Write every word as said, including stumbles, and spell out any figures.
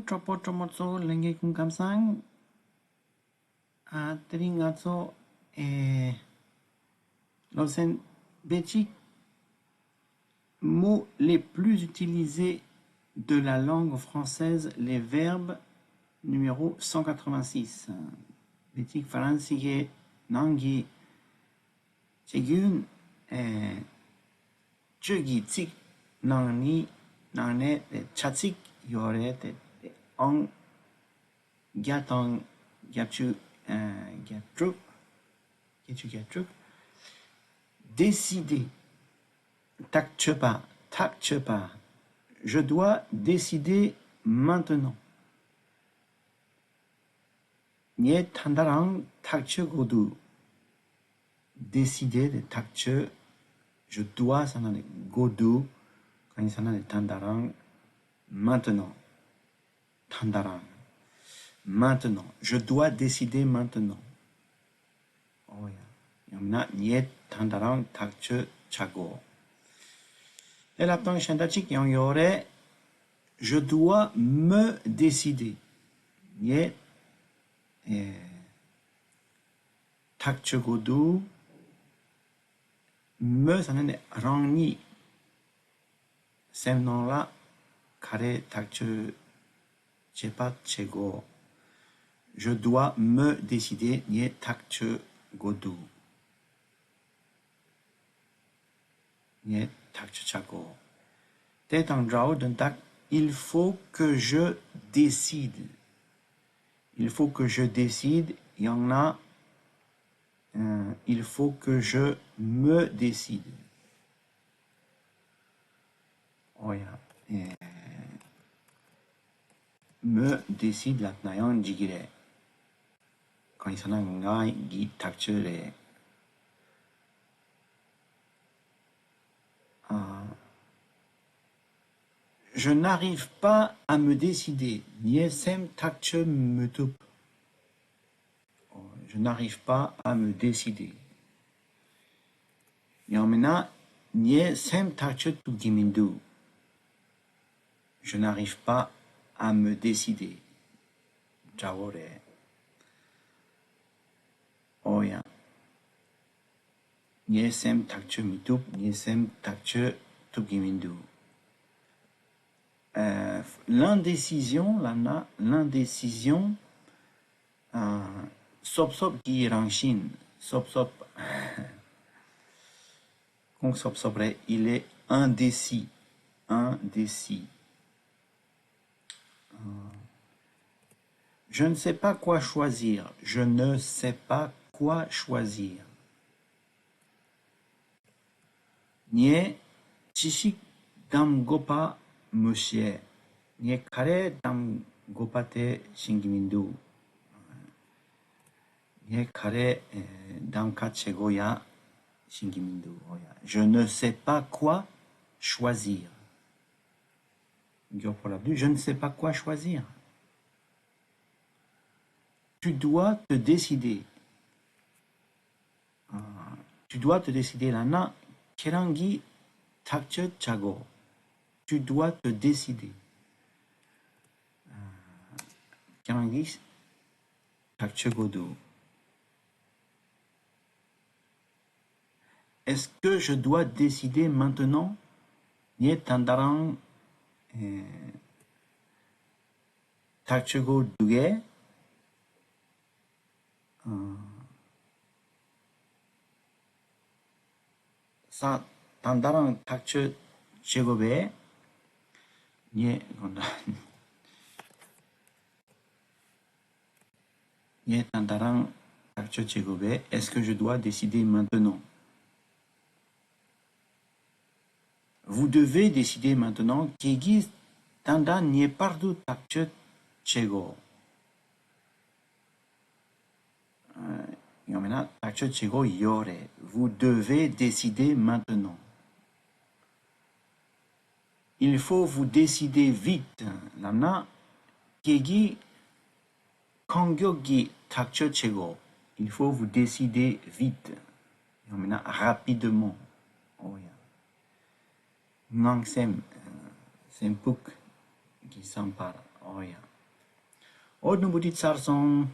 གྲོགས་པོ་གྲོགས་མོ་ཚོ་ལྷན་རྒྱས་སྐུ་ཁམས་བཟང་། ཨ། དེ་རིང་ང་ཚོ་ཨེ་སློབ་ཚན་བོད་ཡིག Mots les plus utilisés de la langue française, les verbes, numéro cent quatre-vingt-six. བོད་ཡིག་ཧྥ་རན་སིའི་ནང་གི་བྱ་རྒྱུན་ཨེ་སྤྱོད་ཀྱི་ཚིག་ནང་ནས་ནང་ནས་དེ་བྱ་ཚིག་ཡོད་རེད། དེ་དེ་ཨང་བརྒྱ་དང་བརྒྱད་ཅུ་ཨེ་བརྒྱད་དྲུག་བརྒྱད་ཅུ་གྱ་དྲུག Décider. ཐག་ཆོད་པ། ཐག་ཆོད་པ། Je dois décider maintenant. ངས་ད་ལྟ་རང་ཐག་གཅོད་དགོས་འདུག Décider དེ་ཐག་གཅོད། Je dois ཟེར་ན་ནི་དགོས་འདུག་གང་ཡིན་ཟེར་ན་ནི་ད་ལྟ་རང་། Maintenant. ད་ལྟ་རང་། Maintenant. Je dois décider maintenant. ཨོ་ཡ། ཡང་ན་ངས་ད་ལྟ་རང་ཐག་གཅོད་བྱ་དགོས། དེ་ལབ་སྟངས་གཞན་དག་ཅིག་ཡང་ཡོད་རེད། Je dois me décider. ངས་ཨེ་ཐག་གཅོད་དགོས་འདུག Me ཟེར་ན་ནི་རང་ཉིད། སེམས་ནང་ལ་ག་རེ་ཐག་གཅོད་བྱེད་པ་བྱེད་དགོས། Je dois me décider. ངས་ཐག་གཅོད་དགོས་འདུག་ངས་ཐག་གཅོད་བྱ་དགོས། དེ་དང་འདྲ་བོ་དོན་དག Il faut que je décide. Il faut que je décide. ཡང་ན། ཨ། Il faut que je me décide. ཨོ་ཡ། ཨེ། Me décide ལབ་ན་ཡང་འགྲིག་གི་རེད། གང་ཡིན་ཟེར་ན་ང་གི་ཐག་གཅོད་རེད། ཨ། Je n'arrive pas à me décider. ངས་སེམས་ཐག་གཅོད་མི་ཐུབ། Je n'arrive pas à me décider. ཡང་མིན་ན། ངས་སེམས་ཐག་གཅོད་ཐུབ་ཀྱི་མི་འདུག Je n'arrive pas à me décider. འདྲ་བོ་རེད། ཨོ་ཡ། ངས་སེམས་ཐག་གཅོད་མི་ཐུབ། ངས་སེམས་ཐག་གཅོད་ཐུབ་ཀྱི་མི་འདུག་ཨ། L'indécision ལབ་ན། L'indécision. ཨ། སོབ་སོབ་ཀྱི་རང་བཞིན། སོབ་སོབ། ཁོང་སོབ་སོབ་རེད། Il est indécis. Indécis. ཨ། Je ne sais pas quoi choisir. Je ne sais pas quoi choisir. ངས་ཅི་ཞིག་གདམ་དགོས་པ་མི་ཤེས། ངས་ག་རེ་གདམ་དགོས་པ་དེ་ཤེས་ཀྱི་མི་འདུག་ངས་ག་རེ་ཨེ་གདམ་ག་བྱེད་དགོས་ཡ་ཤེས་ཀྱི་མི་འདུག་ཨོ་ཡ། Je ne sais pas quoi choisir. མགྱོགས་པོ་ལབ་དུས། Je ne sais pas quoi choisir. Tu dois te décider. ཨ། Tu dois te décider ལབ་ན་ཁྱེད་རང་གིས་ཐག་གཅོད་བྱ་དགོས། Tu dois te décider. ཨ། ཁྱེད་རང་གིས་ཐག་གཅོད་དགོས་འདུག Est-ce que je dois décider maintenant? ངས་ད་ལྟ་རང་ཨེ་ཐག་གཅོད་དགོས་འདུག་གས། ཨ། ས། ད་ལྟ་རང་ཐག་གཅོད་བྱེད་དགོས་པས། ངས་གང་ལྟར། ངས་ད་ལྟ་རང་ཐག་གཅོད་བྱེད་དགོས་པས། Est-ce que je dois décider maintenant? Vous devez décider maintenant. ཁྱེད་ཀྱིས་ད་ལྟ་ངེས་པར་དུ་ཐག་གཅོད་བྱེད་དགོས། ཡང་མིན་ན་ཐག་གཅོད་བྱེད་དགོས་ཡོད་རེད། Vous devez décider maintenant. Il faut vous décider vite. ལབ་ན། ཁྱེད་ཀྱིས་གང་མགྱོགས་ཀྱིས་ཐག་གཅོད་བྱེད་དགོས། Il faut vous décider vite. ཡང་མིན་ན་rapidement. ཨོ་ཡ། ངང་སེམས། སེམས་ཕུགས་ཀྱི་བསམ་པར། ཨོ་ཡ། ཨོ་སྣུམ་པོ་ཊི་ཚར་སོང་།